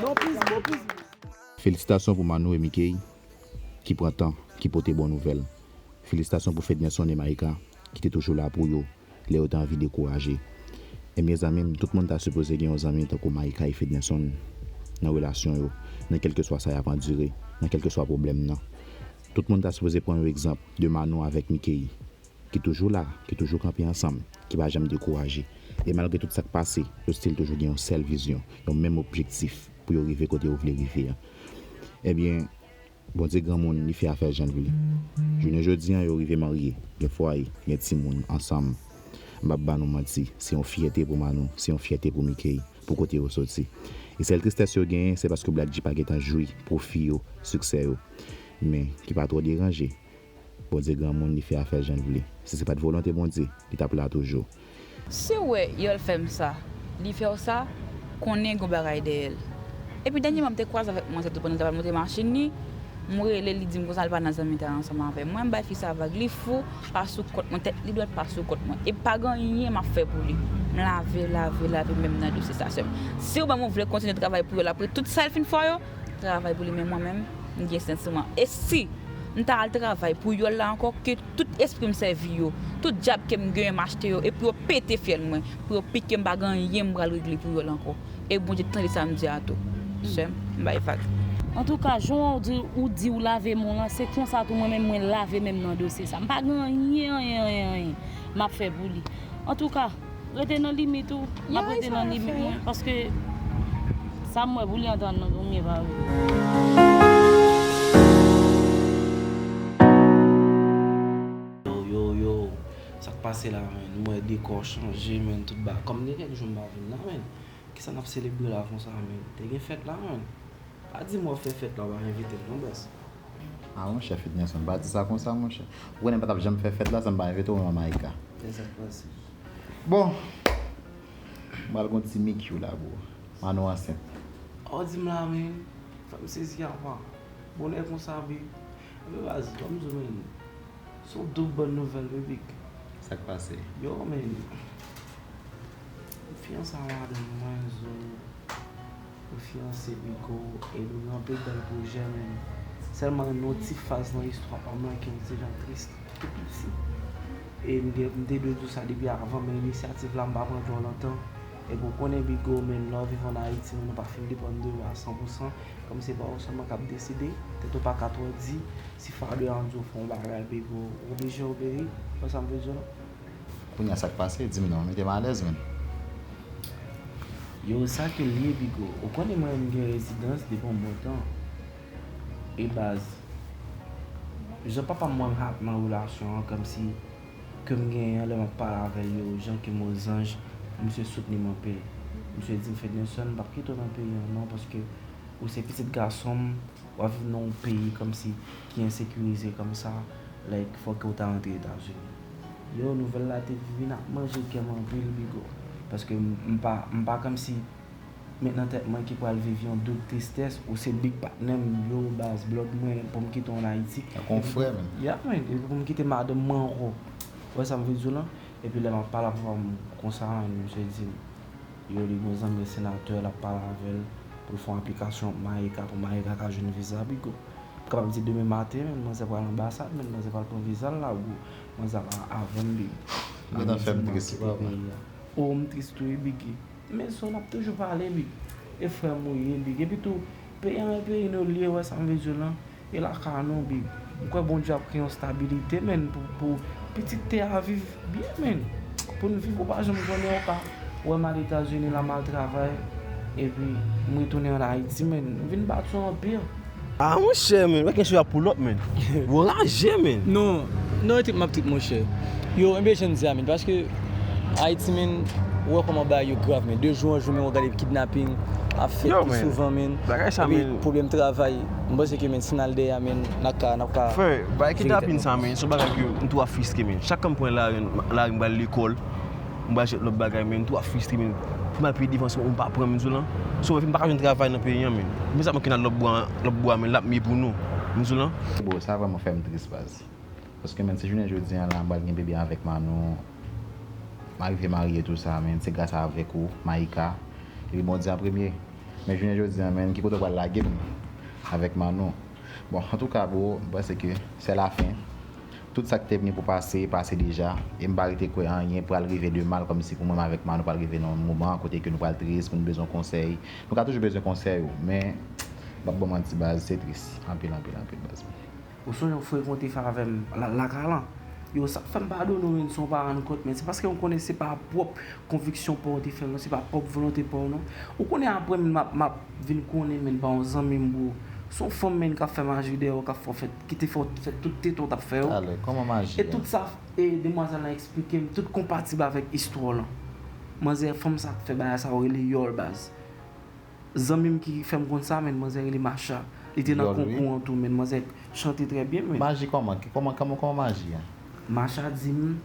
Non, plis, bon, plis. Felisitasyon pou Manou e Mickey ki pran tan, ki pote bon nouvèl. Felisitasyon pou Fednerson e Maïka, ki te toujou la pou yo, lè yo te anvi dekouraje. E mezanmi m, tout moun ta sipoze gen yon zanmi tankou Maïka e Fednerson nan relasyon yo, nan kèlkeswa sa y ap andire, nan kèlkeswa pwoblèm nan. Tout moun ta sipoze pran yon egzanp de Manou avèk Mickey, ki toujou la, ki toujou kanpe ansanm, ki pa janm dekouraje. E malgre tout sa k pase, yo still toujou gen yon sèl vizyon, yon menm objektif pou yo rive kote yo vle rive a. Ebyen, Bondye granmoun, li fè afè l jan l vle. Jounen jodi a, yo rive marye, gen fwaye, gen timoun ansanm. M p ap ba nou manti, se yon fyète pou Manou, se yon fyète pou Mickey, pou kote yo soti. E sèl tristès yo genyen, se paske Black G pa gentan jwi pwofi yo, siksè yo. Men, ki pa twò deranje. Bondye granmoun, li fè afè l jan l vle. Si se pa t volonte Bondye, li t ap la toujou. Si w wè Yòl fè m sa, li fè w sa, konnen gon bagay dèyè l. Epi dènyèman, m te kwaze avèk manzè tou pandan l t ap al monte machin li, m rele li, li di m konsa l pa nan zanmitay ansanm avè m. Mwen, m bay fi sa vag, li fou, pa sou kont mwen, tèt li dwèt pa sou kont mwen. E pa gen anyen m ap fè pou li. M lave, lave, lave, menm nan dosye sa, sè m. Si ou menm ou vle kontinye travay pou Yòl apre tout sa l fin fè w yo, travay pou li, men mwen menm, m gen santiman. E si m ta al travay pou Yòl la ankò, ke tout espri m sèvi yo, tout djab ke m genyen m achte yo, e pou yo pete fyèl mwen, pou yo pike m, pa gen anyen m pral regle pou Yòl ankò. E Bondye tande sa m di a tou. Sè m, m bay vag. Antouka, jan w di, ou di w lave men w lan, se konsa tou mwen menm mwen lave men m nan dosye sa. M pa gen anyen, anyen, anyen, anyen m ap fè pou li. Antouka, rete nan limit ou. M ap rete nan limit mwen, paske sa m wè pou li antann nan gon mye pa vre. Yo, yo, yo, sa k pase la, menn? M wè dekò chanje, menn, tout ba. Kòm gen kèk jou m pa vin la, menn. Kisa n ap selebre la konsa, menn? Te gen fèt la, menn. Pa di m w ap fè fèt la, w pa envite m non, baz. Ah, monchè, Fednerson, pa di sa konsa, monchè. Ou konnen m pa t ap janm fè fèt la san m pa envite w, manman Maïka. Se sa k pase. Bon, m pral gon ti mikyou la, bro. Manou ansent. Ou di m la, men, fè m sezi apa. Bonè konsa, big. Ebyen, baz, ban m di w, men, se yon doub bòn nouvèl, wi, big. Sa k pase? Yo, men, m fiyanse a madanm mwen, zo. Nou fiyanse, Bigo, e nou gen anpil bèl pwojè, men sèlman nan yon ti faz nan istwa pa m lan ki yon ti jan tris, tou piti. E m gen, m te dwe di w sa depi avan, men inisyativ la m pa pran twò lontan. Epi w konnen, Bigo, men lè w viv ann Ayiti, men nou pa fin depann de yo a san pou san. Kòm se pa ou sèlman k ap deside, tèt ou pa ka twò di, si fadè an di w fè yon bagay, Bigo, ou oblije obeye, w wè sa m vle di w la? Kounye a, sa k pase? Di m non, mete m alèz, menn. Yo, sa ke l ye, Bigo. Ou konnen mwen, m gen rezidans depi yon bon tan. E baz, jan papa m wè m ap nan relasyon an, kòmsi ke m genyen an, lè m ap pale avè l yo, jan ke mo zanj, misye soutni m anpil. Misye di m, Fednerson, m p ap kite w nan peyi an non, paske ou se pitit gason m, w ap viv nan yon peyi kòmsi ki ensekirize kòmsa, like, fòk ke w ta rantre Etazini. Yo, nouvèl la te vin ap manje kè m anpil, Bigo. Paske m, m pa, m pa kòmsi met nan tèt mwen ke pral viv yon doub tristès, ou se big patnè m, yo, baz, blòd mwen, pou m kite w ann Ayiti. Yon frè, menn. Ya, menn, epi pou m kite madanm mwen ankò. Ou wè sa m vle di w lan? Epi lè m ap pale avè m konsa, menn, misye di m, yo, li gon zanmi senatè, l ap pale avè l pou l fè yon aplikasyon Maïka, pou Maïka ka jwenn viza, Bigo. M kapab di demen maten, menn, manzè pral anbasad, menn, manzè pral pran viza l la, bro. Manzè ap avè m, Bigo. Ou gentan fè m tris, papa. O, m tris tou, wi, Biggie. Men so, n ap toujou pale, Big. E frè m ou ye, Big. Epi tou, peyi an e peyi nou l ye, wè sa m vle di w lan. E lakay nou, Big. M kwè Bondye ap kreye yon stabilite, menn, pou, pou pitit tè a viv byen, menn. Pou n viv, ou pa janm konnen, ou ka wè m al Etazini la, m al travay, epi m retounen ann Ayiti, menn. M vin bati w anpil. Ah, monchè, menn, wè gen cheve ap pull up, menn. Ou raje, menn. Non, non, e trip m ap trip, monchè. Yo, enben, jan n di a, menn, paske Ayiti, menn, ou wè kòman bagay yo grav, menn. De jou an jou, menn, w ap gade kidnaping ap fèt pi souvan, menn. Bagay sa, epi menn, pwoblèm travay. M panse ke, menn, si n al dèyè a, menn, n ap ka, n ap ka. Frè, bagay kidnaping sa, menn, se yon bagay ke m twò fristre, menn. Chak kan m pran lari, lari m pral lekòl, m pral jwenn lòt bagay, menn, m twò fristre, menn. Pou m al peye devans, m pa pran, m di w lan. So, epi m pa ka jwenn travay nan peyi an, menn. Men sa mwen ki nan lòt bwa, lòt bwa, menn, l ap mye pou nou, m di w lan. Bro, sa vrèman fè m tris, baz. Paske, menn, si jounen jodi a la, m pral gen bebe avèk Manou, m arive marye tou sa, menn, se gras avèk ou, Maïka. Epi Bondye an premye. Men jounen jodi a, menn, ki kote w pral lage m avèk Manou? Bon, antouka, bro, m panse ke se lafen. Tout sa ki te vini pou pase, pase deja. E m pa rete kwè anyen pral rive de mal, kòmsi pou mwen avèk Manou pral rive nan yon moman kote ke nou pral tris, pou nou bezwen konsèy. Nou ka toujou bezwen konsèy ou, men m p ap ba w manti, baz, se tris. Anpil, anpil, anpil, baz. Ou sonje w frekwante avè m la, lakay lan. Yo, sa k fè m padone w, men, san w pa rann kont, men se paske m konnen se pa pwòp konviksyon pa w te fè l, non, se pa pwòp volonte pa w, non. Ou konnen apre, men, m ap, m ap vin konnen, men, pa yon zanmi m, bro. Se yon fanm, men, k ap fè maji dèyè w, k ap fè w fè, ki te fè w fè tout tete w t ap fè yo. Talè, kòman maji a? E tout sa, e demwazèl lan eksplike m, tout konpatib avèk istwa w lan. Manzè, fanm sa k fè bagay sa yo rele Yòl, baz. Zanmi m ki fè m konn sa, men, manzè rele Macha. Li te nan konkou an tou, men, manzè chante trè byen, men. Maji kòman? Ki, kòman, kòman, kòman maji a? Macha di m,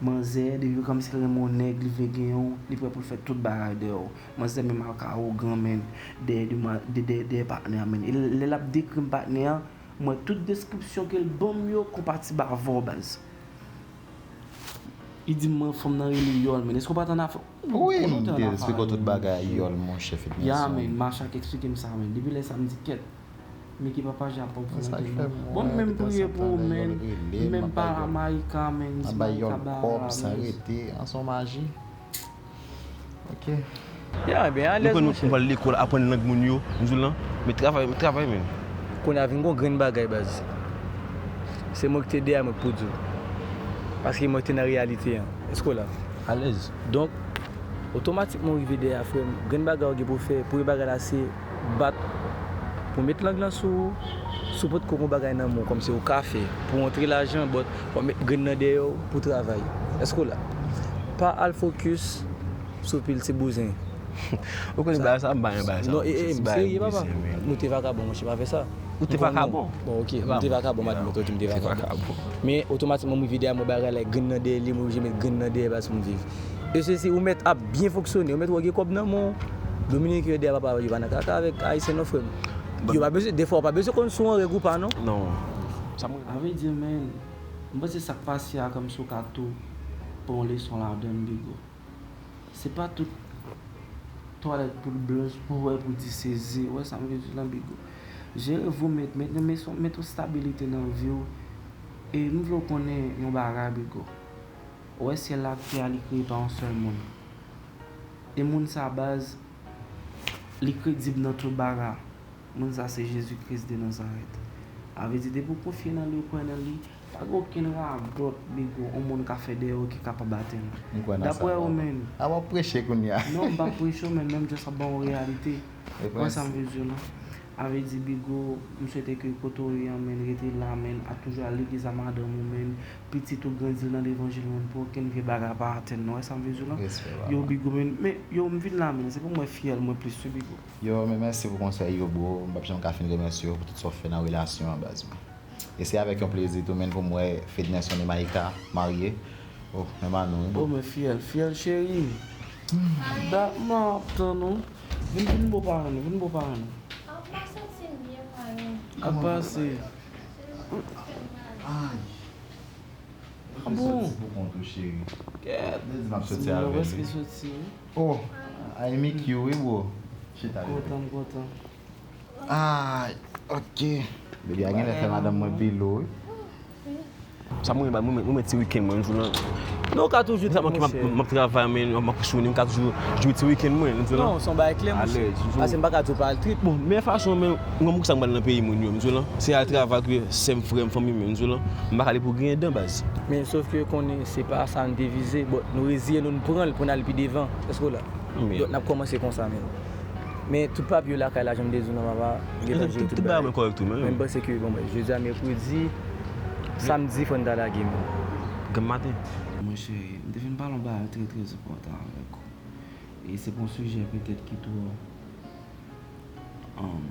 manzè, depi kòmsi l renmen yon nèg, li vle genyen w, li prè pou l fè tout bagay dèyè w. Manzè menm al ka awogan, men, dèyè demwa-, dè-, dè-, dèyè patnè a, men. E lè l ap dekri m patnè a, m wè tout deskripsyon ke l ban m yo konpatib avè w, baz. Li di m, mwen, fanm nan rele Yòl, men. Èske w pa t annafè? Wi, m te eksplike w tout bagay, Yòl, monchè, fèt. Ya, men, Macha k eksplike m sa, men. Depi lè sa, m di, kèt. Miki papa Japon pou mwen tèlman. Bon, m menm priye pou ou, men, m menm pa la Mayika, men, m di Mayika ba la, men. Sa rete, an son maji. Ok. Ya, ebyen, alèz, monchè. Mwen pral lekòl, aprann lang moun yo, m di w lan, men travay, travay, men. Kounye a vin gon grenn bagay, baz. Se mwen ki te dèyè mwen pou di w. Paske mwen te nan reyalite an. Èske w la? Alèz. Donk, otomatikman w rive dèyè a, frè m. Grenn bagay w gen pou w fè, premye bagay la se bat pou w met lang lan sou ou. Si w potko gon bagay nan men w, kòmsi w ka fè pou w antre lajan, but w ap met grenn nan dèyè w pou w travay. Èske w la? Pa al fokis sou pil ti bouzen. Ou konn bagay sa, m pa renmen bagay sa. Non, e, e, m serye, papa. Nou te vakabon, monchè, pa fè sa. Ou te vakabon? Bon, ok, m te vakabon, m admèt, ok, m te vakabon. Men otomatikman, m rive dèyè, m wè bagay la, grenn nan dèyè li, m oblije met grenn nan dèyè, baz, pou m viv. E se si ou mèt ap byen fonksyone, ou mèt wè gen kòb nan men w. Dominiken yo dèyè, papa, yo pa nan kaka avèk Ayisyen non, frè m. Yo pa bezwen, defwa, ou pa bezwen konn si w an règ ou pa, non. Non. Sa mwen. A vle di, men, m panse sa k pase a, kòmsi w ka tou pran yon leson ladan l, Bigo. Se pa tout twalèt poud blanch pou w wè pou di se zen. Ou wè sa m vle di lan, Bigo? Jere vou, met, met, met, met yon stabilite nan vi w. E m vle w konnen yon bagay, Bigo. Ou wè syèl la ak tè a, li kreye pa yon sèl moun. E moun sa, baz, li kredib nan tout bagay. Moun sa se Jezi Kris de Nazarèt. A vle di, depi w konfye nan li, w kwè nan li, pa gen okenn radòt, Bigo, yon moun ka fè dèyè w ki kapab atenn ou. M kwè nan sa, papa. Daprè ou menm. A, w ap preche kounye a. Non, m pa preche w, men, men m just ap ba w yon reyalite. Ou konprann sa m vle di w lan? A vle di, Bigo, m swete ke kote w ye an, men, rete la, men, a toujou al legliz a madanm ou, men, pitit ou grandi nan levanjil, men, pou okenn vye bagay pa atenn nou. Ou wè sa m vle di w lan? Respè, papa. Yo, Bigo, men, men, yo, m vin la, men, se pou mwen fyèl mwen plis tou, Bigo. Yo, men mèsi pou konsèy yo, bro. M p ap janm ka fin remèsye w pou tout sa w fè nan relasyon an, baz, mwen. E se avèk yon plezi tou, men, pou m wè Fednerson e Maïka marye. Oh, men Manou, wi, bro. Oh, men fyèl, fyèl cheri. Dat m ap tann ou. Vin, vin bo paran nou, vin bo paran nou. Ap pa santi m byen, mwen. Ap pase. Ay. Ah bon? Soti pou kont ou, cheri. Kèt. Li di m ap soti avè li. Prèske soti, wi. Oh, ay, Mickey, wi, bro. Chita, bebe. Kontan, m kontan. Ah, ok. Bebe a genlè fè madanm mwen pilo, wi. Sa mwen renmen, mwen, mwen ti weekend mwen, m di w lan. Non, ou ka toujou trip, monchè. M ap travay, men m ap sou, m ka toujou jwe ti weekend mwen, m di w lan. Non, se yon bagay klè, monchè. Alèz, m di w. Paske m pa ka di w pa al trip. Bon, men fason, men, mwen, pou sa m pral nan peyi moun yo, m di w lan. Se al travay, ke sè m, frè m, fanmi m, m di w lan. M pa ka ale pou griyen dan, baz. Men, sof ke konnen, se pa sa n te vize. Bon, nou reziye nou, n pran l pou n al pi devan. Èske w la? Donk, n ap kòmanse konsa, men. Men tout papye yo lakay la, jan m te di w nan papa, m gentan jere tout bagay. Tout bagay mwen kòrèk tou, men. Men m panse ke, bon, mwen, jodi a mèkredi, samdi, fò n ta lage, men. Granm maten. Monchè, m te vin pale yon bagay trè, trè enpòtan avèk ou. E se pa yon sijè petèt ki twò, um,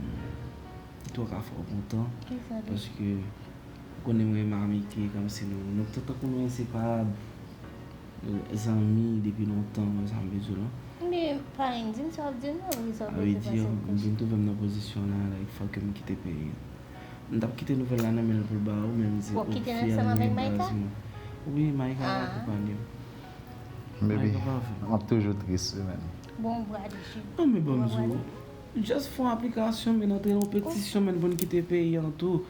ki twò ka fè w kontan. Kisa li? Paske, ou konnen mwen e Mamike, kòmsi nou, nou t-, tankou nou enseparab. Zanmi depi lontan, mwen, sa m vle di w lan. Men, pa anyen, di m sa w ap di m nan, wi, sa w vle di, m vin twouve m nan pozisyon la, like, fòk ke m kite peyi an. M t ap kite nouvèl la nan men l pou l ba ou, men m di, oh, fyèl mwen, baz mwen. Wi, Maïka pa akonpanye m. Baby, m ap toujou tris, wi, men. Bon, bra di chou. Non, men ban m di w. Just fè yon aplikasyon, men antre nan yon petisyon, men pou n kite peyi an tou.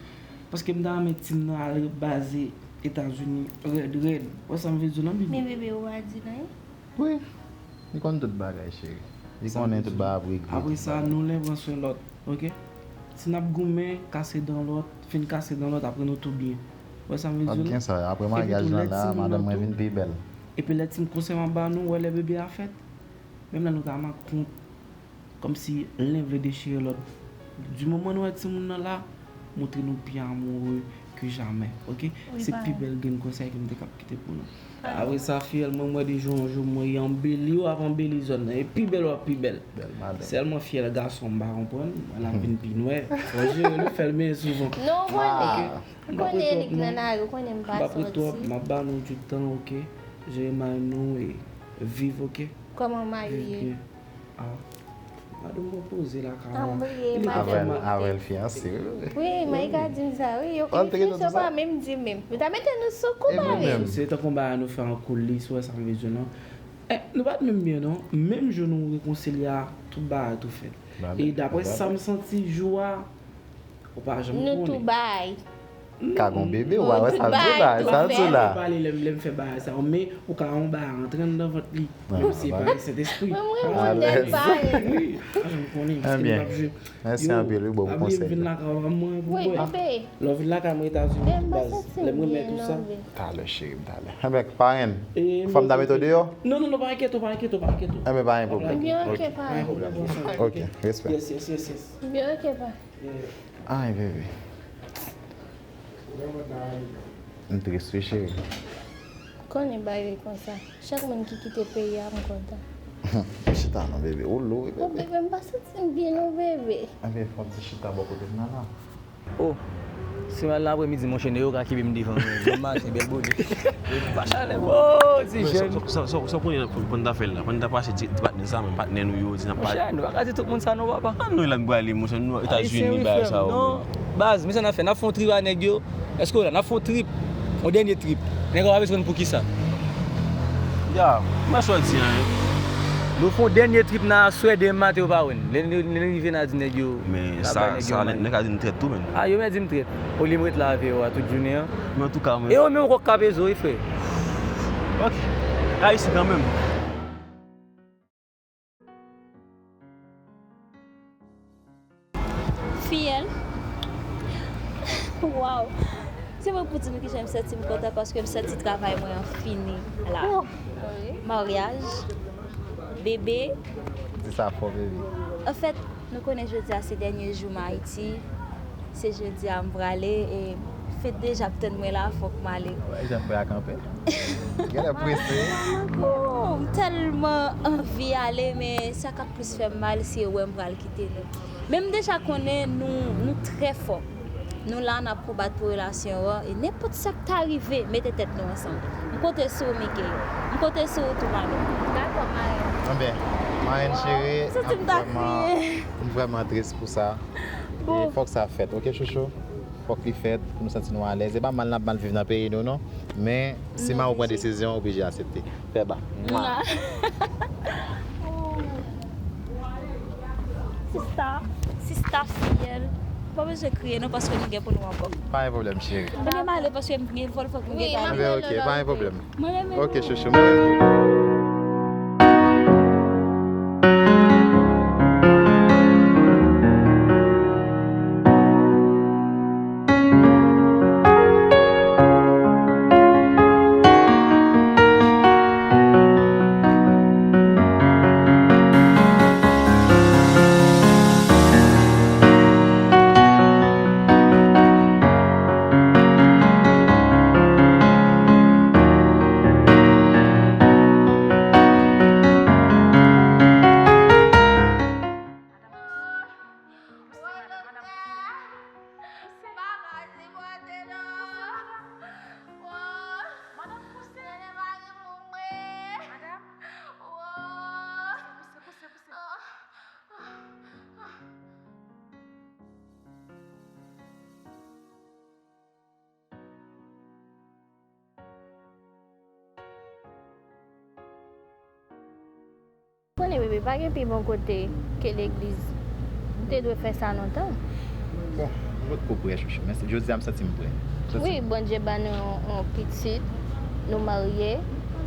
Paske m ta renmen team nan al baze Etazini rèd rèd. Ou wè sa m vle di w lan, bibi? Men bebe, ou pa di l anyen? Wi. Li konn tout bagay, cheri. Li konnen tout bagay ap regle. Apre sa, nou len pran swen lòt, oke? Si n ap goumen, kase dan lòt, fin kase dan lòt, apre nou tou byen. Ou wè sa m vle di w lan? Gen sa, apre maryaj lan la, madanm mwen vin pi bèl. Epi lè team konsèy m ap ba nou, wè lè bebe a fèt, menm lè nou ta nan kont, kòmsi len vle dechire lòt. Di moman nou wè timoun nan la, montre nou pi amoure ke jamè, oke? Se pi bèl grenn konsèy ke m te kab kite pou nou. Apre sa, fiyèl, mwen, mwen, de jou an jou, mwen, e anbeli w ap anbeli zòn nan. E pi bèl w ap pi bèl. Sèlman fiyèl gason, m pa konprann. Mwen, l ap vin pi nwè. Fò jere l, fè l byen souvan. Non, konnen. Konnen nik nan lari, konnen m pa sòti. M ap ba nou du tan, oke? Jere may nou e viv, oke? Kòman may ou ye? Ah, madanm mwen poze lakay la. Li ka fè mal. Avè l fiyanse, wi. Wi, Maïka di m sa, wi. Yo, yo pa menm di menm. Yo ta mete nou sou kou, mari. Se tankou bagay nou fè an koulis, ou wè sa m vle di w lan. Eh, nou pa t menm byen, non. Menm jou nou rekonsilye a, tout bagay tou fèt. E daprè sa m santi jou a, Ou pa janm konnen. Nou tou bay. Ka gon bebe, ou pa wè sa l di la, sa l di la. Pale lè m, lè m fè bagay sa yo, men ou ka wè yon bagay antre anndan vant li. Menm si e pa Sentespri. Mwen, mwen, mwen, mwen, mwen. Wi, ou pa janm konnen, paske m p ap jwe. Mèsi anpil, wi, bon konsèy. Wi, bebe. Lè w vin lakay mwen Etazini, baz, lè m remèt ou sa. Talè, cheri m, talè. Enben, parenn, fò m ta mete w deyò? Non, non, non, pa enkyete w, pa enkyete w, pa enkyete w. Enben, pa gen pwoblèm. Byen, oke, parenn. Pa gen pwoblèm konsa. Oke, respè. Yes, yes, yes, yes. Byen, oke, pa. Ay, bebe. M tris wi, cheri. Konnen bagay konsa. Chak moun ki kite peyi a, m kontan. Chita non, bebe. Ou lou wi, bebe. Oh, bebe, m pa santi m byen non, bebe. Enben, fè yon ti chita bò kote m nan la. Oh, si m al nan aprèmidi, monchè, nèg yo ka kenbe m devan, wi. Bon maten, bèl bonè. Pa chalè, oh, ti jèn. Sa, sa, sa, sa w konnen pou, pou n ta fè l la? Pou n ta pase ti, ti patnè sa, men patnè nou yo, di n ap pale. Monchè, nou pa ka di tout moun sa non, papa. An nou la n prale, monchè, nou Etazini, bagay sa yo. Non, baz, men sa n ap fè, n ap fè yon trip a nèg yo. Èske w la? N ap fè yon trip, yon dènye trip. Nèg yo pa bezwen konn poukisa. Ya, mwen sòti an. Nou fè yon dènye trip nan aswè, demen maten yo pa wè n. Lè, lè, lè n rive n a di nèg yo. Men sa, sa, nèg ka di n trèt tou, men. A, yo mèt di m trèt. Olye m ret la avè yo a tout jounen an. Men antouka, mwen. E yo menm ankò k kape zo wi, frè. Ok. Ayisyen kanmenm. Fiyèl. Waw. Se mwen pou di nou kijan m santi m kontan paske m santi travay mwen an fini la. Maryaj, bebe. Di sa fò, bebe. Anfèt, nou konnen jodi a se dènye jou m Ayiti. Se jodi a m prale e fèt deja ap tann mwen la, fòk m ale. Wè jan frè a kanpe. Genlè prese. Oh, m tèlman anvi ale, men sa k ap plis fè m mal, se wè m pral kite nou. Men m deja konnen nou, nou trè fò. Nou la, n ap konbat pou relasyon an, e nenpòt sa k ta rive, mete tèt nou ansanm. M konte sou ou, Mickey. M konte sou ou tou, Malo. Dakò, marenn. Anben, marenn cheri, m vrèman, m vrèman tris pou sa. E fòk sa fèt, oke, chouchou? Fòk li fèt, pou nou santi nou alèz. E pa mal n ap mal viv nan peyi nou, non. Men, si Mawo pran desizyon, oblije aksepte. Fè ba. Mwa. Sista, sista fiyèl. Pa bezwen kriye, non, paske nou gen pou nou ankò. Pa gen pwoblèm, cheri. Anben, m ale, paske m gen vòl, fòk m gen ale. Anben, oke, pa gen pwoblèm. Mwen renmen nou. Ok, chouchou, mwen renmen nou. Konnen bebe, pa gen pi bon kote ke legliz. Te dwe fè sa lontan. Bon, m potko prè, chouchou, men jodi a m santi m prè. M santi Wi, Bondye ba nou yon, yon pitit, nou marye,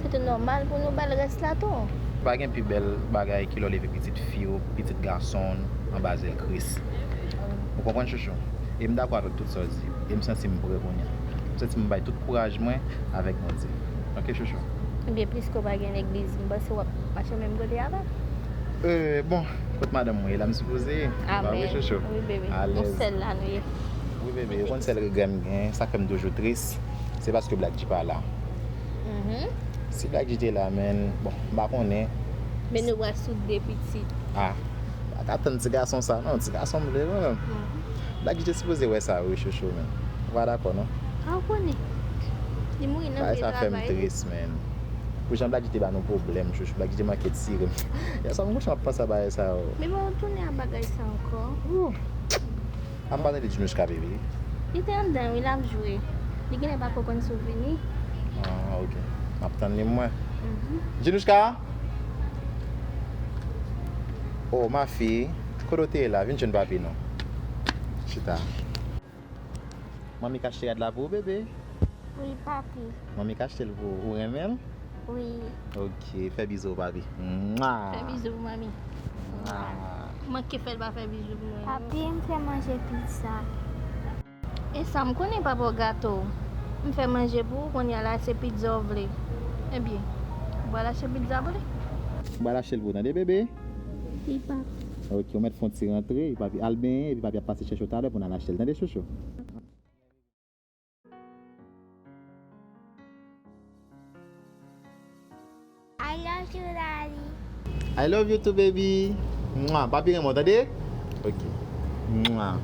se te nòmal pou nou ba l rès la tou. Pa gen pi bèl bagay ke lè w leve pitit fi w, pitit gason w anba zèl Kris. Ou konprann, chouchou? E m dakò avèk tout sa w di. E m santi m prè kounye a. M santi m bay tout kouraj mwen avèk Bondye. Oke, chouchou? Ebyen, piske w pa gen legliz, m panse w ap mache menm kote avè l. Euh, bon, kot madanm mwen ye la, m sipoze ye. Pa vre, Amèn. Chouchou? Wi, bebe. Alèz. Yon sèl la nou ye. Wi, bebe, ou konn sèl regrè m gen, sa k fè m toujou tris, se paske Black G pa la. Mhm. Si Black G te la, men, bon, m pa konnen. Men nou pral sou de pitit. Ah, pa ka tann ti gason sa, non, ti gason m vle, mwen menm. Mhm. Black G te sipoze wè sa, wi, chouchou, men. Ou pa dakò, non? A, ou konnen. Li mouri nan Bagay vye sa fè m travay. Tris, men. Pou jan Black G te ba nou pwoblèm, chouchou, Black G te manke tire m. Yè swa, m kouche, m ap panse a bagay sa, yo. Men bon, ou tounen a bagay sa ankò. Ouh. A m pa tande Djinouchka, bebe. Li te anndan, wi, l ap jwe. Li genlè pa ko konn si w vini. Ah, ok. M ap tann li, mwen. Mhm. Djinouchka! Oh, ma fille, kote w te ye la? Vin jwenn papi, non. Chita. Manmi k achte rad la pou ou, bebe? Wi, papi. Manmi k achte l pou ou. Ou renmen l? Wi. Ok, fè bizou, papi. Mwa! Fè bizou pou manmi. Mwa! Manke fè l pa fè bizou pou mwen. Papi, m fè manje pizza. E sa, m konnen papa w gate w. M fè manje pou ou, kounye a la se pizza w vle. Ebyen, ou pral achte pizza pou li? M pral achte l pou ou, tande, bebe? Wi, papi. Ok, ou mèt fè yon ti rantre, epi papi al benyen, epi papi ap pase chèche w talè pou n al achte l, tande, chouchou? I love you, daddy. I love you too, baby. Mwa, papi renmen w, tande? Ok. Mwa.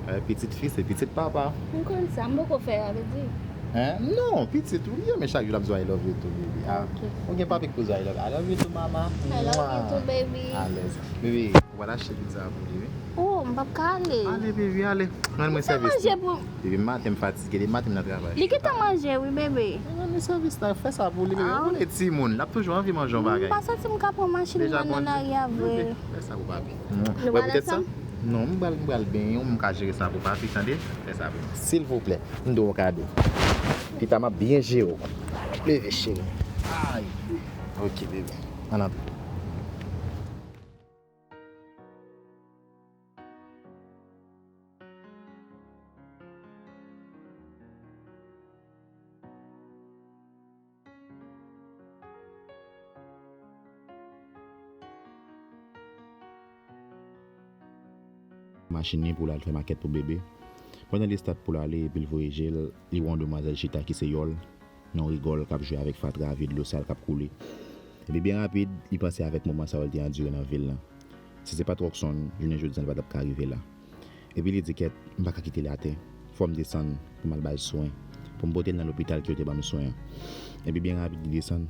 Eh, pitit fi, se pitit papa. M konn sa, m poko fè, sa vle di. Hein? Non, pitit ou li ye, men chak jou l ap di w I love you too, baby. Ah, Ok. Ou gen papi k pou di w I love you. I love you too, mama. I love you Mwa. too, baby. Alèz. Bebe, ou pral achte pizza pou li, wi. Oh, m p ap ka ale. Ale, bebe, ale. Rann mwen Fè sèvis. Manje pou Bebe, maten m fatige, depi maten m nan travay. Li gentan manje, wi, bebe. Rann mwen sèvis la, fè sa pou li, bebe. Ah. Ou konnen timoun, l ap toujou anvi manje yon bagay. M pa santi m ka pran machin Deja mwen nan bon. lari a vre. Bebe, fè sa pou papi. Mwen. Nou Wè, pral poutèt sa? Ansanm? Non, m pral, m pral benyen w, m ka jere sa pou papi, tande? Fè sa pou mwen. Silvouplè, m dwe yon kado. Pita m ap byen jere w. Leve, cheri. Ay. Ok, bebe. Ann antre. Machin li pou l al fè makèt pou bebe. Pandan li start pou l ale, epi l voye je l, li wè yon demwazèl chita ki se Yòl, nan yon rigòl k ap jwe avèk fatra, vye dlo sal k ap koule. Epi byen rapid, li panse avèk moman sa yo l te andire nan vi l lan. Si se pa t Rockson, jounen jodi a l pa t ap ka rive la. Epi li di, kèt, m pa ka kite l atè. Fò m desann pou m al ba l swen, pou m pote l nan lopital ke yo te ban m swen an. Epi byen rapid, li desann.